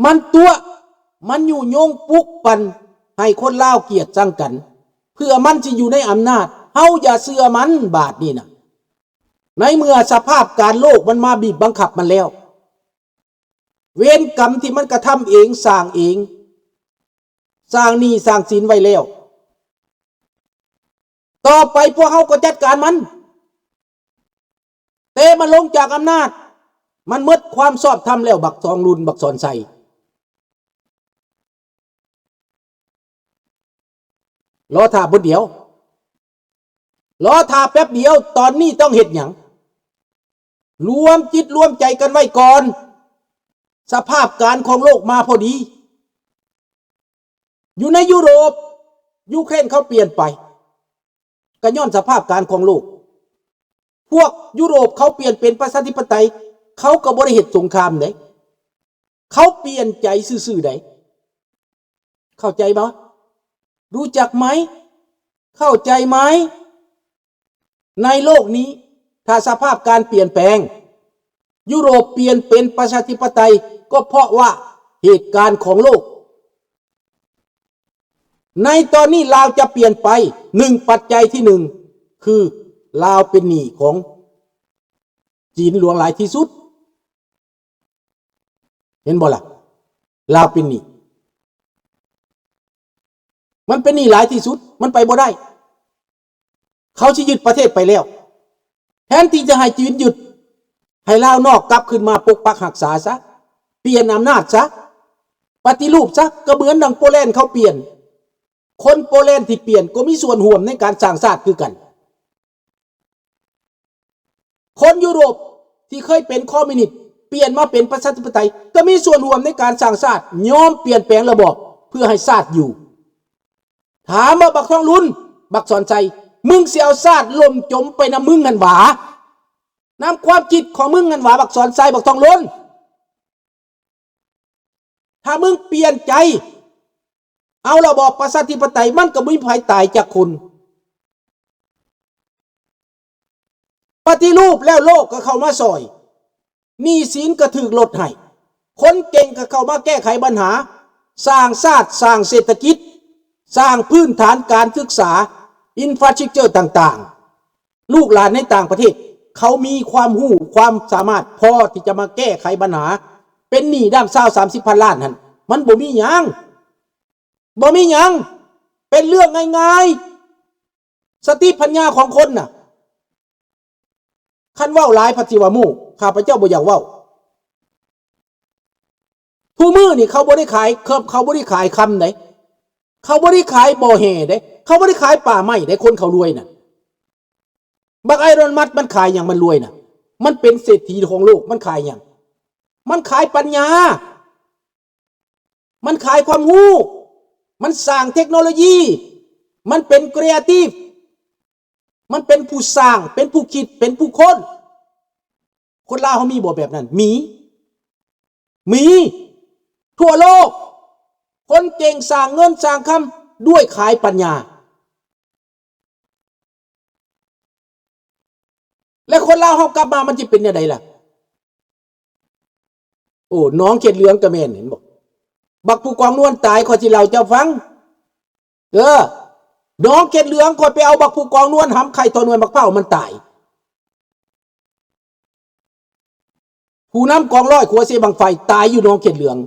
ມັນຕົວະ ມັນຍຸຍົງປຸກປັ່ນໃຫ້ຄົນລາວກຽດຊັງກັນ ເພື່ອມັນຊິຢູ່ໃນອຳນາດ. ເຮົາຢ່າເຊື່ອມັນບາດນີ້ນະ. ໃນເມື່ອສະພາບການໂລກມັນມາບີບບັງຄັບມັນແລ້ວ, ເວນກຳທີ່ມັນກະທຳເອງ, ສ້າງເອງ, ສ້າງໜີ້ສ້າງສິນໄວ້ແລ້ວ, ຕໍ່ໄປພວກເຮົາກໍຈັດການມັນ. ແຕ່ມັນລົງຈາກອຳນາດ, ມັນໝົດຄວາມຊອບທຳແລ້ວ, ບັກທອງລຸນ, ບັກສອນໄຊ. ລໍຖ້າບຶດດຽວ, ລໍຖ້າແປັບດຽວ. ຕອນນີ້ຕ້ອງເຮັດຫຍັງ? ລວມຈິດລວມໃຈກັນໄວ້ກ່ອນ. ສະພາບການຂອງໂລກມາພໍດີ. ຢູ່ໃນຢູໂຣບ, ຢູເຄຣນເຂົາປ່ຽນໄປ ກໍຍ້ອນສະພາບການຂອງໂລກ. ພວກຢູໂຣບເຂົາປ່ຽນເປັນປະຊາທິປະໄຕ, ເຂົາກໍບໍ່ໄດ້ເຮັດສົງຄາມເດ້. ເຂົາປ່ຽນໃຈຊື່ໆໃດ. ເຂົ້າໃຈບໍ່? ຮູ້ຈັກໄໝ? ເຂົ້າໃຈໄໝ? ໃນໂລກນີ້ ຖ້າສະພາບການປ່ຽນແປງ, ຢູໂຣບປ່ຽນເປັນປະຊາທິປະໄຕ ກໍເພາະວ່າເຫດການຂອງໂລກ. ໃນຕອນນີ້ລາວຈະປ່ຽນໄປ, ໜຶ່ງ ປັດໄຈທີໜຶ່ງ ຄືລາວເປັນໜີ້ຂອງຈີນຫຼວງຫຼາຍທີ່ສຸດ. ເຫັນບໍ່ລະ? ລາວເປັນໜີ້. ມັນເປັນໜີ້ຫຼາຍທີ່ສຸດ, ມັນໄປບໍ່ໄດ້. ເຂົາຊິຍຶດປະເທດໄປແລ້ວ. ແທນທີ່ຈະໃຫ້ຈີນຍຶດ, ໃຫ້ລາວນອກກັບຄືນມາປົກປັກຮັກສາຊະ, ປ່ຽນອຳນາດຊະ, ປະຕິຮູບຊະ, ກໍເໝືອນດັ່ງໂປແລນເຂົາປ່ຽນ. ຄົນໂປແລນທີ່ປ່ຽນກໍມີສ່ວນຮ່ວມໃນການສ້າງຊາດຄືກັນ. ຄົນຢູໂຣບທີ່ເຄີຍເປັນຄອມມິວນິດ ປ່ຽນມາເປັນປະຊາທິປະໄຕ ກໍມີສ່ວນຮ່ວມໃນການສ້າງຊາດ, ຍອມປ່ຽນແປງລະບອບເພື່ອໃຫ້ຊາດຢູ່. ຖາມວ່າບັກທອງລຸນ, ບັກສອນໄຊ, ມຶງຊິເອົາຊາດລົ້ມຈົມໄປນຳມຶງຫັ້ນຫວາ? ນຳຄວາມຄິດຂອງມຶງຫັ້ນຫວາ, ບັກສອນໄຊ, ບັກທອງລຸນ? ຖ້າມຶງປ່ຽນໃຈເອົາລະບອບປະຊາທິປະໄຕ, ມັນກໍບໍ່ມີໃຜຕາຍຈັກຄົນ. ປະຕິຮູບແລ້ວໂລກກໍເຂົ້າມາຊ່ອຍ, ໜີ້ສິນກໍຖືກລົດໃຫ້, ຄົນເກັ່ງກໍເຂົ້າມາແກ້ໄຂບັນຫາ, ສ້າງຊາດ, ສ້າງເສດຖະກິດ, ສ້າງພື້ນຖານການສຶກສາ, ອິນຟາສຕຣັກເຈີຕ່າງໆ. ລູກຫຼານໃນຕ່າງປະເທດ ເຂົາມີຄວາມຮູ້ຄວາມສາມາດພໍທີ່ຈະມາແກ້ໄຂບັນຫາ. ເປັນໜີ້ດ້າມຊາວສາມສິບພັນລ້ານຫັ້ນ ມັນບໍ່ມີຫຍັງ, ບໍ່ມີຫຍັງ, ເປັນເລື່ອງງ່າຍໆ. ສະຕິປັນຍາຂອງຄົນນະ, ຄັນເວົ້າຫຼາຍພັດຊິວ່າໂມ້, ຂ້າພະເຈົ້າບໍ່ຢາກເວົ້າ. ທຸມື້ນີ້ເຂົາບໍ່ໄດ້ຂາຍເຄີບ, ເຂົາບໍ່ໄດ້ຂາຍຄຳໃດ, ເຂົາບໍ່ໄດ້ຂາຍບໍ່ແຮ່ໃດ, ເຂົາບໍ່ໄດ້ຂາຍປ່າໄມ້ໃດ, ຄົນເຂົາລວຍນະ. ບັກໄອລອນມັສມັນຂາຍຫຍັງມັນລວຍນະ? ມັນເປັນເສດຖີຂອງໂລກ, ມັນຂາຍຫຍັງ? ມັນຂາຍປັນຍາ, ມັນຂາຍຄວາມຮູ້, ມັນສ້າງເທັກໂນໂລຢີ, ມັນເປັນຄຣີເອທີບ, ມັນເປັນຜູ້ສ້າງ, ເປັນຜູ້ຄິດ, ເປັນຜູ້ຄົ້ນ. ຄົນລາວເຮົາມີບໍ່ແບບນັ້ນ? ມີ, ມີ. ທົ່ວໂລກ ຄົນເກັ່ງສ້າງເງິນສ້າງຄຳດ້ວຍຂາຍປັນຍາ. ແລະ ຄົນລາວເຮົາກັບມາມັນຊິເປັນແນວໃດລະ? ໂອ້ ໜອງເຂດເຫຼືອງກໍແມ່ນ, ເຫັນບໍ່? ບັກຜູ້ກອງນວນຕາຍ, ຂ້ອຍຊິເລົ່າເຈົ້າຟັງ. ເອີ, ໜອງເຂດເຫຼືອງ, ຂ້ອຍໄປເອົາບັກຜູ້ກອງນວນຫຳໄຂ່ຕໍ່ໜ່ວຍໝາກພ້າວ, ມັນຕາຍ. ຜູ້ນຳກອງຮ້ອຍຂົວເຊບັ້ງໄຟຕາຍຢູ່ໜອງເຂດເຫຼືອງ,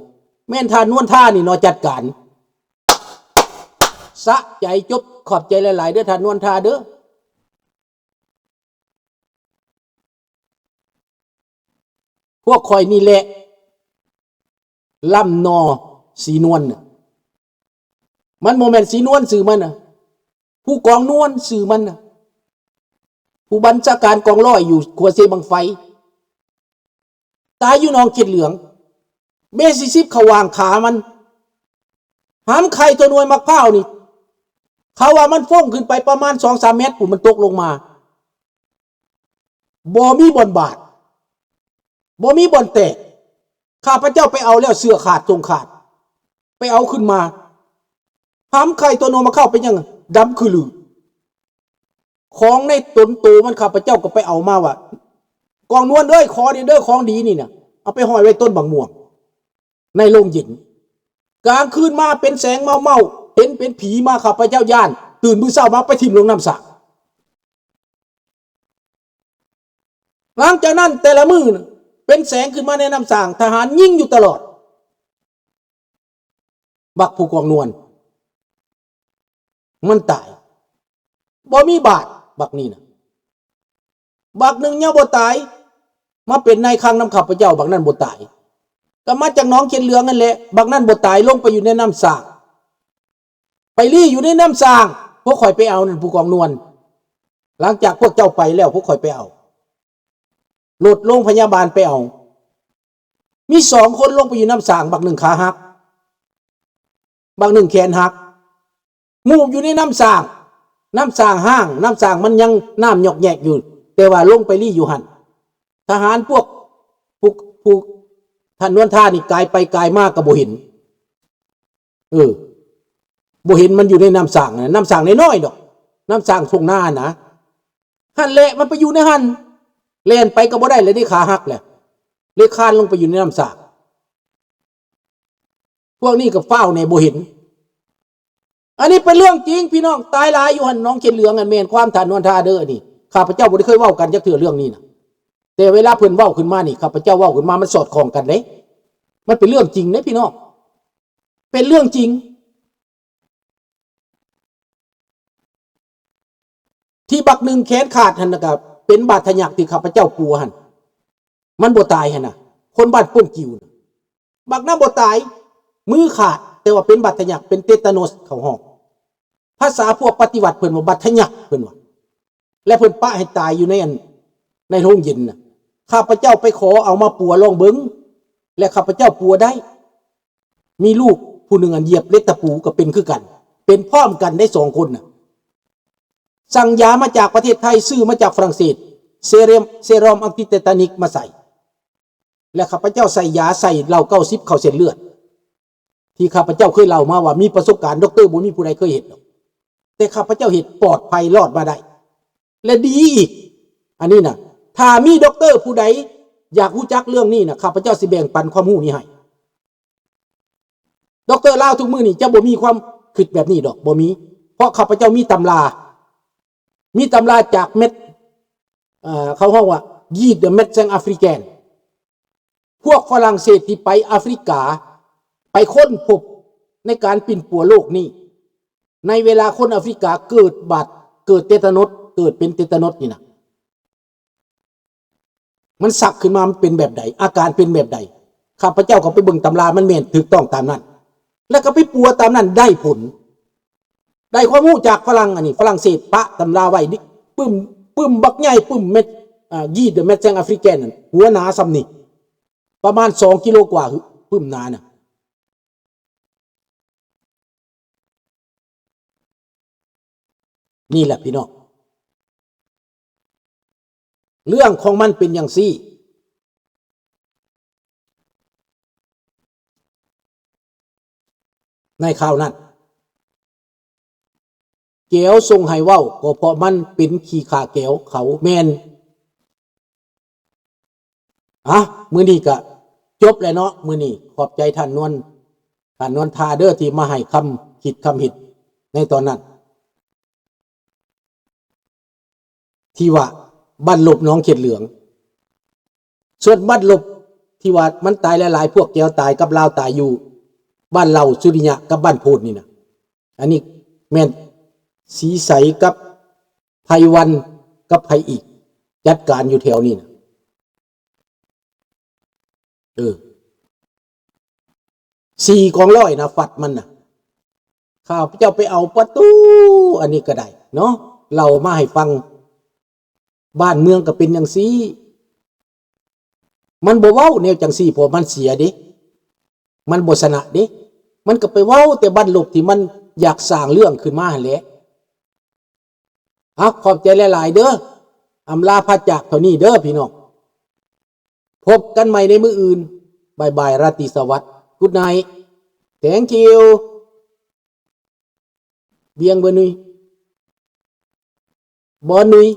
ແມ່ນທ່ານນວນທານີ້ເນາະຈັດການ. ສະໃຈຈົບ, ຂອບໃຈຫຼາຍໆເດີທ່ານນວນທາເດີ. ພວກຂ້ອຍນີ້ແຫຼະ ລຳໜໍ່ສີນວນນະ. ມັນບໍ່ແມ່ນສີນວນຊື່ມັນນະ, ຜູ້ກອງນວນຊື່ມັນນະ, ຜູ້ບັນຊາການກອງຮ້ອຍຢູ່ຂົວເຊບັ້ງໄຟ ຕາຍຢູ່ໜອງເຂດເຫຼືອງ. ເບສີ່ສິບເຂົາວາງຂາມັນ, ຫຳໄຂ່ຕົວໜ່ວຍໝາກພ້າວນີ້ ເຂົາວ່າມັນຟົ້ງຂຶ້ນໄປປະມານສອງສາມແມັດພຸ້ນ, ມັນຕົກລົງມາ. ບໍ່ມີບ່ອນບາດ, ບໍ່ມີບ່ອນແຕກ. ຂ້າພະເຈົ້າໄປເອົາແລ້ວ, ເຊືອກຂາດ, ໂສ້ງຂາດ, ໄປເອົາຂຶ້ນມາ. ຫຳໄຂ່ຕົວໜ່ວຍໝາກພ້າວເປັນຫຍັງ? ດຳຄືລື. ຂອງໃນຕົນໂຕມັນ, ຂ້າພະເຈົ້າກໍໄປເອົາມາວ່າ, ກອງນວນເອີຍ, ຂໍແດ່ເດີ, ຂອງດີນີ້ນະ, ເອົາໄປຫ້ອຍໄວ້ຕົ້ນບັກມ່ວງ. ໃນໂຮງເຢັນ. ກາງຄືນມາເປັນແສງເມົາໆ ເຫັນເປັນຜີມາ ຂ້າພະເຈົ້າຢ້ານ, ຕື່ນມື້ເຊົ້າມາໄປຖິ້ມລົງນ້ຳສ້າງ. ຫຼັງຈາກນັ້ນແຕ່ລະມື້ເປັນແສງຂຶ້ນມາໃນນ້ຳສ້າງ, ທະຫານຍິງຢູ່ຕະຫຼອດ. ບັກຜູ້ກອງນວນ ມັນຕາຍ ບໍ່ມີບາດ ບັກນີ້ນະ. ບັກໜຶ່ງຍັງບໍ່ຕາຍ ມາເປັນນາຍຄັງນຳຂ້າພະເຈົ້າ, ບັກນັ້ນບໍ່ຕາຍ. ກໍມາຈາກໜອງເຂດເຫຼືອງນັ້ນແຫຼະ, ບັກນັ້ນບໍ່ຕາຍ ລົງໄປຢູ່ໃນນ້ຳສ້າງ, ໄປລີ້ຢູ່ໃນນ້ຳສ້າງ. ພວກຂ້ອຍໄປເອົານັ້ນ ຜູ້ກອງນວນ. ຫຼັງຈາກພວກເຈົ້າໄປແລ້ວ ພວກຂ້ອຍໄປເອົາ ລົດໂຮງພະຍາບານໄປເອົາ. ມີສອງຄົນລົງໄປຢູ່ນ້ຳສ້າງ, ບັກໜຶ່ງຂາຫັກ, ບັກໜຶ່ງແຂນຫັກ, ມູບຢູ່ໃນນ້ຳສ້າງ. ນ້ຳສ້າງຮ້າງ, ນ້ຳສ້າງມັນຍັງນ້ຳຍອກແຍກຢູ່, ແຕ່ວ່າລົງໄປລີ້ຢູ່ຫັ້ນ. ທະຫານພວກ ຜູ້ ຜູ້ ທ່ານນວນທານີ້ກາຍໄປກາຍມາກໍບໍ່ເຫັນ. ເອີ ບໍ່ເຫັນມັນຢູ່ໃນນ້ຳສ້າງນະ, ນ້ຳສ້າງນ້ອຍໆດອກ, ນ້ຳສ້າງທົ່ງນານະ. ຫັ້ນແຫຼະ ມັນໄປຢູ່ໃນຫັ້ນ, ແລ່ນໄປກໍບໍ່ໄດ້ແລ້ວເດ້, ຂາຫັກແລ້ວ, ເລີຍຄານລົງໄປຢູ່ໃນນ້ຳສ້າງ. ພວກນີ້ກໍຟ້າວແດ່ບໍ່ເຫັນ. ອັນນີ້ເປັນເລື່ອງຈິງພີ່ນ້ອງ, ຕາຍຫຼາຍຢູ່ຫັ້ນໜອງເຂດເຫຼືອງ. ອັນແມ່ນຄວາມທ່ານນວນທາເດີ ອັນນີ້ຂ້າພະເຈົ້າບໍ່ໄດ້ເຄີຍເວົ້າກັນຈັກເທື່ອເລື່ອງນີ້ນະ, ແຕ່ເວລາເພິ່ນເວົ້າຂຶ້ນມານີ້ ຂ້າພະເຈົ້າເວົ້າຂຶ້ນມາມັນສອດຄ່ອງກັນເດ້. ມັນເປັນເລື່ອງຈິງເດ້ພີ່ນ້ອງ, ເປັນເລື່ອງຈິງ. ທີ່ບັກໜຶ່ງແຂນຂາດຫັ້ນນະ ກໍເປັນບາດທະຍັກທີ່ຂ້າພະເຈົ້າປົວຫັ້ນ, ມັນບໍ່ຕາຍຫັ້ນນະ, ຄົນບ້ານໂປ່ງກິວນະ. ບັກນັ້ນບໍ່ຕາຍ, ມືຂາດ, ແຕ່ວ່າເປັນບາດທະຍັກ, ເປັນເຕຕາໂນສ ເຂົາຮ້ອງ. ພາສາພວກປະຕິວັດເພິ່ນວ່າບາດທະຍັກ ເພິ່ນວ່າ, ແລະ ເພິ່ນປະໃຫ້ຕາຍຢູ່ໃນອັນ ໃນໂຮງເຢັນນະ. ຂ້າພະເຈົ້າໄປຂໍເອົາມາປົວລອງເບິ່ງ ແລະ ຂ້າພະເຈົ້າປົວໄດ້. ມີລູກຜູ້ໜຶ່ງອັນຢຽບເຫຼັກຕະປູກໍເປັນຄືກັນ, ເປັນພ້ອມກັນໄດ້ສອງຄົນນະ. ສັ່ງຢາມາຈາກປະເທດໄທ, ຊື້ມາຈາກຝຣັ່ງເສດ, ເຊຣອມ ເຊຣອມອັງຕິເຕຕານິກມາໃສ່ ແລະ ຂ້າພະເຈົ້າໃສ່ຢາໃສ່ເຫຼົ້າເກົ້າສິບເຂົ້າເສັ້ນເລືອດ ທີ່ຂ້າພະເຈົ້າເຄີຍເລົ່າມາວ່າມີປະສົບການດັອກເຕີ ບໍ່ມີຜູ້ໃດເຄີຍເຮັດດອກ, ແຕ່ຂ້າພະເຈົ້າເຮັດປອດໄພລອດມາໄດ້ ແລະ ດີອີກ. ອັນນີ້ນະ ຖ້າມີດັອກເຕີຜູ້ໃດຢາກຮູ້ຈັກເລື່ອງນີ້ນະ ຂ້າພະເຈົ້າຊິແບ່ງປັນຄວາມຮູ້ນີ້ໃຫ້. ດັອກເຕີລາວທຸກມື້ນີ້ຈະບໍ່ມີຄວາມຄິດແບບນີ້ດອກ, ບໍ່ມີ. ເພາະຂ້າພະເຈົ້າມີຕຳລາ, ມີຕຳລາຈາກເມັດ ເອີ ເຂົາຮ້ອງວ່າ Guide des médecins africains. ພວກຝຣັ່ງເສດທີ່ໄປອາຟຣິກາ ໄປຄົ້ນພົບໃນການປິ່ນປົວໂລກນີ້, ໃນເວລາຄົນອາຟຣິກາເກີດບາດ ເກີດເຕຕາໂນສ ເກີດເປັນເຕຕາໂນສນີ້ນະ ມັນສັກຂຶ້ນມາ ມັນເປັນແບບໃດ? ອາການເປັນແບບໃດ? ຂ້າພະເຈົ້າກໍໄປເບິ່ງຕຳລາ ມັນແມ່ນຖືກຕ້ອງຕາມນັ້ນ ແລ້ວກໍໄປປົວຕາມນັ້ນ ໄດ້ຜົນ ໄດ້ຄວາມຮູ້ຈາກຝຣັ່ງ. ອັນນີ້ຝຣັ່ງເສດປະຕຳລາໄວ້ ປຶ້ມ ປຶ້ມບັກໃຫຍ່ ປຶ້ມເມັດ ອ່າ Guide des médecins africains ນັ້ນ ຫົວໜາສ່ຳນີ້ ປະມານສອງກິໂລກວ່າ ປຶ້ມໜານະ. ນີ້ແຫຼະພີ່ນ້ອງ ເລື່ອງຂອງມັນເປັນຈັ່ງຊີ້. ໃນຄາວນັ້ນ ແກວສົ່ງໃຫ້ເວົ້າ ກໍເພາະມັນເປັນຂີ້ຂ້າແກວເຂົາ ແມ່ນ. ອະ ມື້ນີ້ກະຈົບແລ້ວເນາະ ມື້ນີ້. ຂອບໃຈທ່ານນວນ ທ່ານນວນທາເດີ ທີ່ມາໃຫ້ຄຳຄິດຄຳເຫັນໃນຕອນນັ້ນ ທີ່ວ່າບັ້ນລົບໜອງເຂດເຫຼືອງ. ສ່ວນບັ້ນລົບທີ່ວ່າມັນຕາຍຫຼາຍໆ ພວກແກວຕາຍກັບລາວຕາຍຢູ່ບ້ານເຫຼົ່າ ສຸລິຍະ ກັບບ້ານໂພນນີ້ນະ. ອັນນີ້ແມ່ນສີໃສກັບໄພວັນກັບໃຜອີກ ຈັດການຢູ່ແຖວນີ້ນະ. ເອີ ສີ່ກອງຮ້ອຍນະ ຟັດມັນນະ. ຂ້າພະເຈົ້າໄປເອົາປະຕູ ອັນນີ້ກໍໄດ້ເນາະ ເລົ່າມາໃຫ້ຟັງ. ບ້ານເມືອງກໍເປັນຈັ່ງຊີ້ ມັນບໍ່ເວົ້າແນວຈັ່ງຊີ້ ເພາະມັນເສຍເດ້ ມັນບໍ່ຊະນະເດ້ ມັນກໍໄປເວົ້າແຕ່ບັ້ນລົບທີ່ມັນຢາກສ້າງເລື່ອງຂຶ້ນມາຫັ້ນແຫຼະ. ເອົາ ຂອບໃຈຫຼາຍໆເດີ ອຳລາພາຈາກເທົ່ານີ້ເດີພີ່ນ້ອງ ພົບກັນໃໝ່ໃນມື້ອື່ນ. ບາຍບາຍ ລາຕີສະຫວັດ Good night. Thank you. ບຽງ ເບີນຸຍ ບອນນຸຍ.